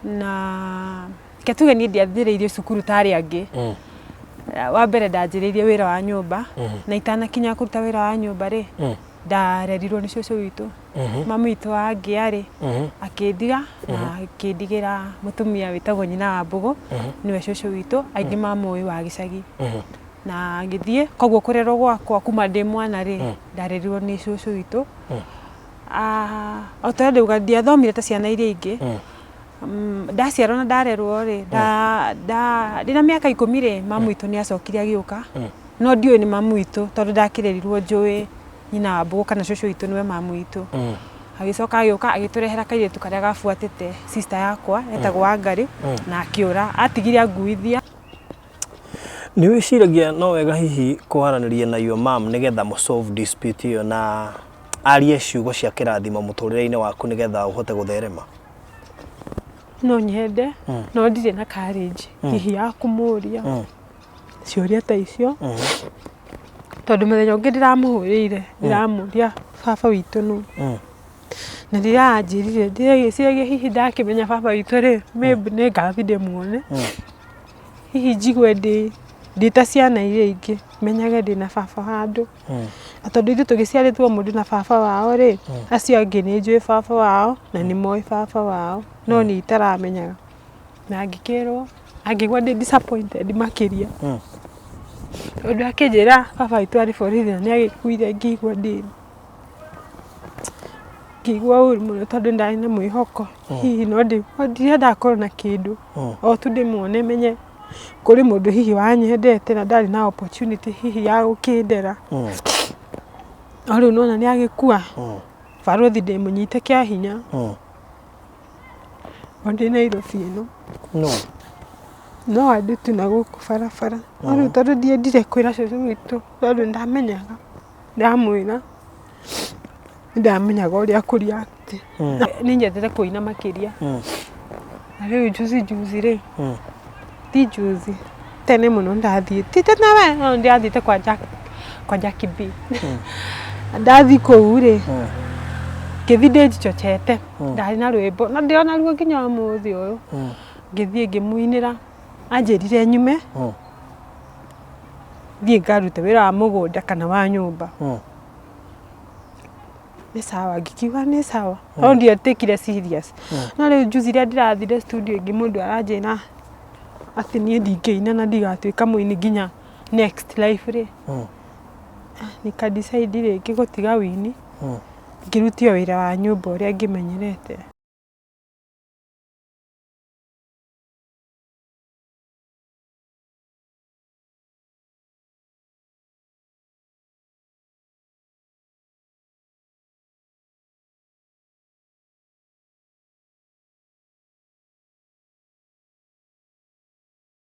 Na reke tuge niĩ ndiambĩrĩirie cukuru ta arĩa angĩ. Wa mbere ndanjĩrĩirie wĩra wa nyũmba, na itanakinya kũruta wĩra wa nyũmba rĩ, ndarerirwo nĩ cũcũ witũ. Mami witũ angĩa rĩ, akĩndiga na akĩndigĩra mũtumia wĩtagwo nyina wa Mbũgũ, nĩwe cũcũ witũ, aingĩ mamũĩ wa gĩcagi. Na ngĩthiĩ, koguo kũrerwo gwakwa kuma ndĩ mwana rĩ, ndarerirwo nĩ cũcũ witũ. Ah, o ta ũrĩa ndauga ndiathomire ta ciana iria ingĩ. Ndaciarwo na ndarerwo rĩ, ndĩna mĩaka 10 rĩ, mamu witũ nĩ acokire agĩũka, no ndiũĩ nĩ mamu witũ tondũ ndakĩrerirwo njũĩ nyina wa Mbũgũ kana cũcũ witũ nĩwe mamu witũ. Agĩcoka agĩũka agĩtũrehera kairĩtu karĩa gabuatĩte sister yakwa etagwo Wangarĩ na akĩũra, atigire anguithia. Nĩ wĩciragia no wega hihi kwaranĩria na your mom nĩgetha mũ solve dispute ĩyo na arie ciugo cia kĩrathimo mũtũrĩre-inĩ waku nĩgetha ũhote gũtherema? No nyende no ndirĩ na courage hihi ya kũmũria ciũria ta icio, tondũ mũthenya ũngĩ ndĩramũhũrĩire ndĩramũria baba witũ nũ, na rĩrĩa anjĩrire ndĩreciragia hihi ndakĩmenya baba witũ rĩ, maybe nĩ ngathiĩ ndĩmuone, hihi njigue ndĩ ta ciana iria ingĩ, menyage ndĩna baba handũ. Na tondũ ithuĩ tũgĩciarĩtwo mũndũ na baba wao rĩ, acio angĩ nĩ njũĩ baba wao na nĩ moĩ baba wao, no niĩ itaramenyaga. Na ngĩkĩrwo, na ngĩigua ndĩ disappointed makĩria. Tondũ akĩnjĩra baba witũ arĩ borithi na nĩ agĩkuire ngĩigua ndĩ, ngĩigua ũru mũno tondũ ndarĩ na mwĩhoko hihi no ndirendaga korwo na kĩndũ, o tu ndĩmuone menye kũrĩ mũndũ hihi wanyendete na ndarĩ na opportunity hihi ya gũkĩndera. No rĩu nĩwona nĩ agĩkua, barũthi ndĩmũnyite kĩa hinya o ndĩ Nairobi ĩno. No. No andũ tu na gũkũ barabara. No rĩu tondũ ndiendire kwĩra cũcũ witũ tondũ nĩndamenyaga ndamwĩra nĩndamenyaga ũrĩa akũ react. Nĩ nyendete kũina makĩria. Na rĩu juzi juzi rĩ, ti juzi, tene mũno ndathiĩ, ti tene we, no nĩndathiĩte kwa Jack, kwa Jackie B. Ndathiĩ kũu rĩ, ngĩthiĩ ndĩnjichochete, ndarĩ na rwĩmbo na ndĩ onaruo nginya ũmũthĩ ũyũ, ngĩthiĩ ngĩmũinĩra, anjĩrire nyume, thiĩ ngarute wĩra wa mũgũnda kana wa nyũmba. Nĩ sawa, ngĩkiuga nĩ sawa, no ndietĩkire serious. No rĩu juzi rĩrĩa ndĩrathire studio ĩngĩ mũndũ aranjĩra atĩ niĩ ndingĩina na ndigatuĩka mũini nginya next life rĩ, nika decide rĩngĩ gũtiga wĩini, ngĩrute o wĩra wa nyũmba ũrĩa ngĩmenyerete.